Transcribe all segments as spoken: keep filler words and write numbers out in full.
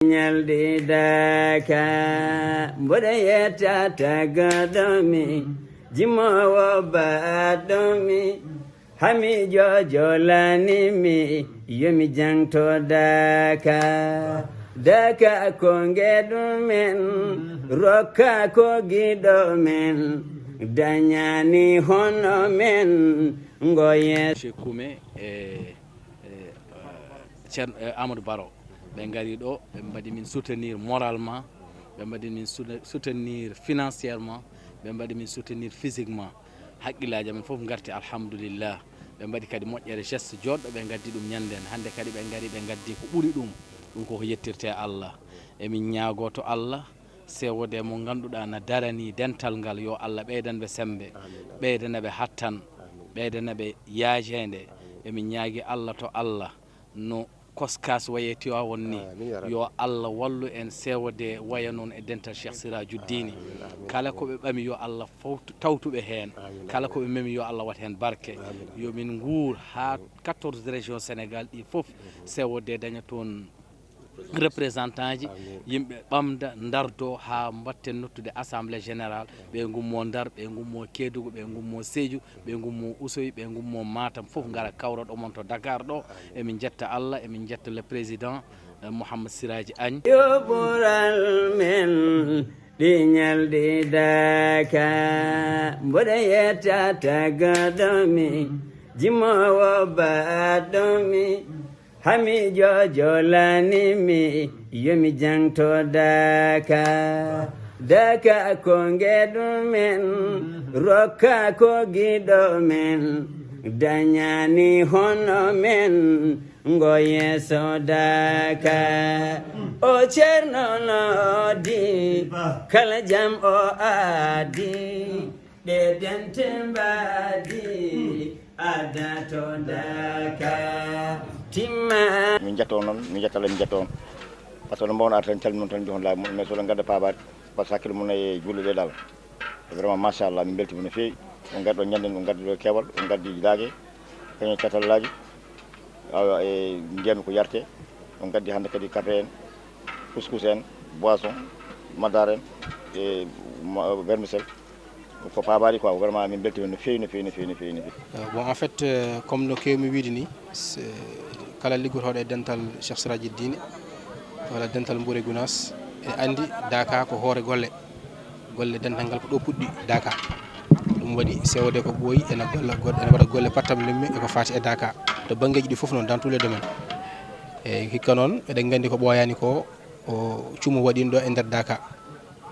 Ñalɗi daka, mboɗo yetta tagaɗo mi, jimowo baɗɗo mi, hami jojolani mi, yomi jangto daka. Daka ko ngeɗu men, rokka ko giɗo men, dañani hono men, ngoye. Monsieur Koumé e, e, Ceerno, e, Amadou Baro. Ɓe ngari ɗo, ɓe mbaɗi min soutenir moralement, ɓe mbaɗi min soute-, soutenir financièrement, ɓe mbaɗi min soutenir physiquement. Haqqillaaji amen fof ngarti, alhamdulillah. Ɓe mbaɗi kadi moƴƴere, geste jooɗɗo, ɓe ngaddi ɗum ñannden. Hannde kadi ɓe ngari, ɓe ngaddi ko ɓuri ɗum. Ɗum ko ko yettirte Allah. Emin ñaagoo to Allah, C O D mo ngannduɗaa na daranii dental ngal, yo Allah ɓeydan ɓe semmbe, ɓeydana ɓe hattan, ɓeydana ɓe yaajeende. Emin ñaagi Allah to Allah no Koskas waye Tiwaawoon ni, amin, ya Rabbi. Yo Allah wallu en, C O D waya noon e dental Cheikh Sirajuddini. Amin, amin, kala ko ɓe ɓami, yo Allah fawtu-, tawtu ɓe heen. Amin, kala amin. Ko ɓe memi, yo Allah wat heen barke. Amin, amin. Yo min nguur haa quatorze régions Sénégal ɗi fof, C O D daña toon représentant ji, amin. Yimɓe ɓamda, ndardo haa mbatten noddude assemblée générale. Ɓe ngummo Ndar, ɓe ngummo Kédougou, ɓe ngummo Sédhiou, ɓe ngummo Oussouye, ɓe ngummo Matam, fof ngara kawra ɗo mon to Dakar ɗo. Emin njetta Allah, emin njetta le président, eh, Mouhammad Siraji Agne. Yo ɓural men ɗi ñalɗi daka, mboɗo yetta tagaɗo mi, jimowo baɗɗo mi, hami jojolani mi, yomi jangto daka. Daka ko ngeɗu men, rokka ko giɗo men, dañani hono men, ngo yeeso daka. O Ceerno noddi, kala jam o addi, ɗe dente mbaadi, adda to daka. Timma. Min njetto on noon, min njetta Allah, min njetta on. Par ce que no mbawno arde tan, calmini on tan, joxon laabi mon, mais so oɗon ngadda paabaade, par ce que hakkille mon e juuɗe ɗe dal. Vraiment, machallah, min mbeltiima no feewi. On ngaddi ɗo ñande, on ngaddi ɗo keewal, on ngaddi daage, kañum catallaaji, awa, e ndiyam ko yarte. On ngaddi hannde kadi kafe en, couscous en, boisson, madar en, e ma-, vermicelle. Ko paabaɗi quoi, vraiment min mbeltiima no feewi, no feewi, no feewi, no feewi, no feewi. Euh, bon, en fait, euh, comme no keewmi wiide ni, se-, kala liggotooɗo e dental Cheikh Siraji Dine, walla dental Mbour e Gounass, e anndi Daka ko hoore golle. Golle dental ngal ko ɗo puɗɗi Daka. Ɗum waɗi C O D ko ɓooyi ena golla, god-, ena waɗa golle pattam lemme e ko faati e Daka. To banngeeji ɗi fof noon, dans tous les domaines. E hikka noon, eɗen nganndi ko ɓooyaani ko, o cumo waɗiino ɗo e nder Daka.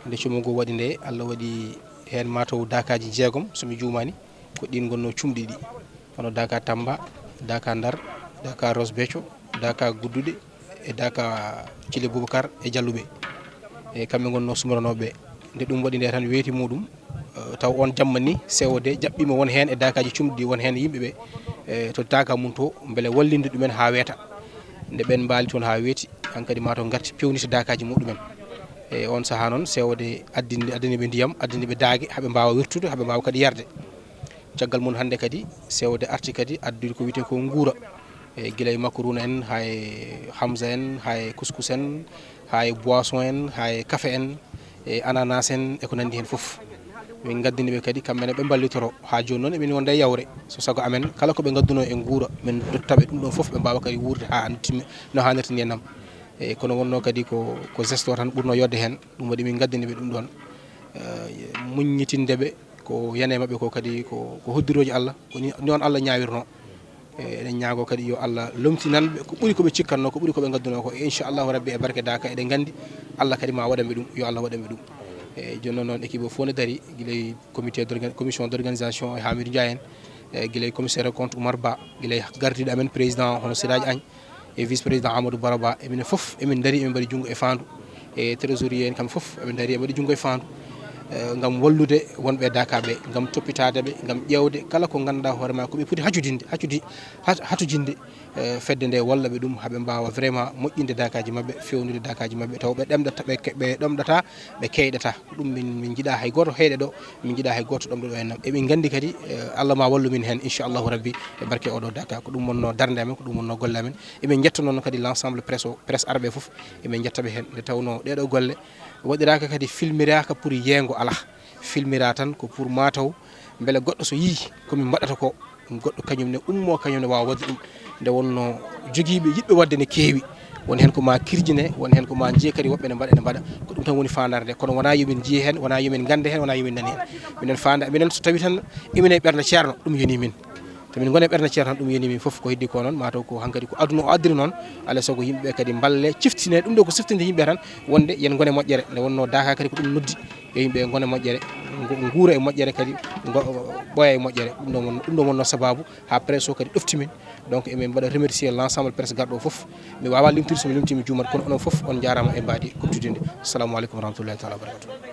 Nde cumo ngo waɗi nde, Allah waɗi heen mataw Dakaaji jeegom, so mi juumaani, ko ɗiin ngonnoo cumɗi ɗi. Hono Daka Tamba, Daka Ndar, Daka Ross Béthio, Daka Gudduɗe, e Daka Thillé Boubacar e Jalluɓe. E kamɓe ngonnoo sumranooɓe ɓe. Nde ɗum waɗi nde tan weeti muɗum, eh, taw oon jamma ni, C O D jaɓɓiima won heen e Dakaaji cumɗi ɗi, won heen yimɓe ɓe, eh, to Daka mum to, mbele wallinde ɗumen haa weeta. Nde ɓeen mbaali toon haa weeti, hankadi maa to ngarti peewniti Dakaaji muɗumen. E oon sahaa noon, C O D addini, addani ɓe ndiyam, addani ɓe daage, haa ɓe mbaawa wirtude, haa ɓe mbaawa kadi yarde. Caggal mum hannde kadi, C O D arti kadi addude ko wiyetee ko nguura. E gila e makaruna en, haa e hamsa en, haa e couscous en, haa e boisson en, haa e café en, e ananas en, e ko nanndi heen fof. Min ngaddini ɓe kadi, kamɓe ne ɓe mballitoro. Haa jooni noon, emin wonda e yawre. So sago amen, kala ko ɓe ngaddunoo e nguura, min dotta ɓe ɗum ɗoon fof, ɓe mbaawa kadi wuurde haa hannde timmi, no haanirta ni e nam. E kono wonnoo kadi ko, ko geste o tan ɓurnoo yodde heen. Ɗum waɗi min ngaddini ɓe ɗum ɗoon. Eh, muññitinde ɓe, ko yana e maɓɓe ko kadi ko, ko hoddirooji Allah, ko ni, ni on Allah ñaawirnoo. E, eɗen ñaagoo kadi yo Allah lomtinan ɓe ko ɓuri ko ɓe cikkatnoo, ko ɓuri ko ɓe ngaddunoo ko. E inchallahu rabbi, e barke Daka, eɗen nganndi Allah kadi ma waɗan ɓe ɗum, yo Allah waɗan ɓe ɗum. E, jooni noon, noon équipe o fof ne darii, gila e comité d'organ-, commission d'organisation e Hamidou Ndiaye en, e gila e commissaire au compte Oumar Ba, gila e gardiiɗo amen président hono Siraji Agne, e vice président Amadou Baro Ba, e minen fof, emin ndarii, emin mbaɗi junngo e faandu. E trésorier en, kamɓe fof, eɓe ndarii, eɓe mbaɗi junngo e faandu. eh, ngam wallude wonɓe Daka ɓe, ngam toppitaade ɓe, ngam ƴeewde kala ko ngannduɗaa hoore maa ko ɓe poti hacudinde, hacudi-, ha-, hatujinde, eh, fedde nde walla ɓe ɗum, haa ɓe mbaawa vraiment moƴƴinde dakaaji maɓɓe, feewnude dakaaji maɓɓe, taw ɓe ɗemɗata, ɓe ke-, ɓe ɗomɗata, ɓe keyɗata. Ko ɗum min, min njiɗaa hay gooto heyɗa ɗo, min njiɗaa hay gooto ɗomɗo ɗo e nam. Emin nganndi kadi, eh, Allah ma wallu min heen, inchallahu rabbi, e barke oɗo Daka. Ko ɗum wonnoo darnde amen, ko ɗum wonnoo golle amen. Emin njetta noon kadi l'ensemble presse o, presse arabe fof, emin njetta ɓe heen. Nde tawnoo ɗee ɗoo golle waɗiraaka kadi, filmiraaka pour yeengo, alaa. Filmira tan ko pour mataw mbele goɗɗo so yii ko min mbaɗata ko, ɗum goɗɗo kañum ne ummoo, kañum ne waawa waɗde ɗum. Nde wonnoo jogiiɓe yiɗɓe waɗde ne keewi. Won heen ko ma kirjine, won heen ko ma njiya kadi woɓɓe ne mbaɗa, ne mbaɗa. Ko ɗum tan woni faandaare nde. Kono wonaa yo min njiye heen, wonaa yo min nganndi heen, wonaa yo min nani heen. Minen faanda, minen so tawii tan ina e ɓernde ceerno, ɗum yonii min. To min ngone ɓernde ceerno tan, ɗum yonii min fof. Ko heddi ko noon, mataw ko hankadi ko aduna o addiri noon. Alaa sago yimɓe ɓe kadi mballe, ciftine. Ɗum ɗo ko siftinde yimɓe tan wonde yen ngone moƴƴere. Nde wonnoo Daka kadi ko ɗum noddi, yo yimɓe ngone moƴƴere, ngo-, nguura e moƴƴere kadi, ngo-, ɓooya e moƴƴere. Ɗum ɗo won-, ɗum ɗo wonnoo sababu haa presse o kadi ɗofti min. Donc, emin mbaɗa remercier l'ensemble presse garɗo o fof. Mi waawaa limtude, so mi limtii mi juumat, kono onon fof on njaaraama e mbaadi kuɓtidinde. Assalamu aleykum wa rahmatullahi taala wa barakatuh.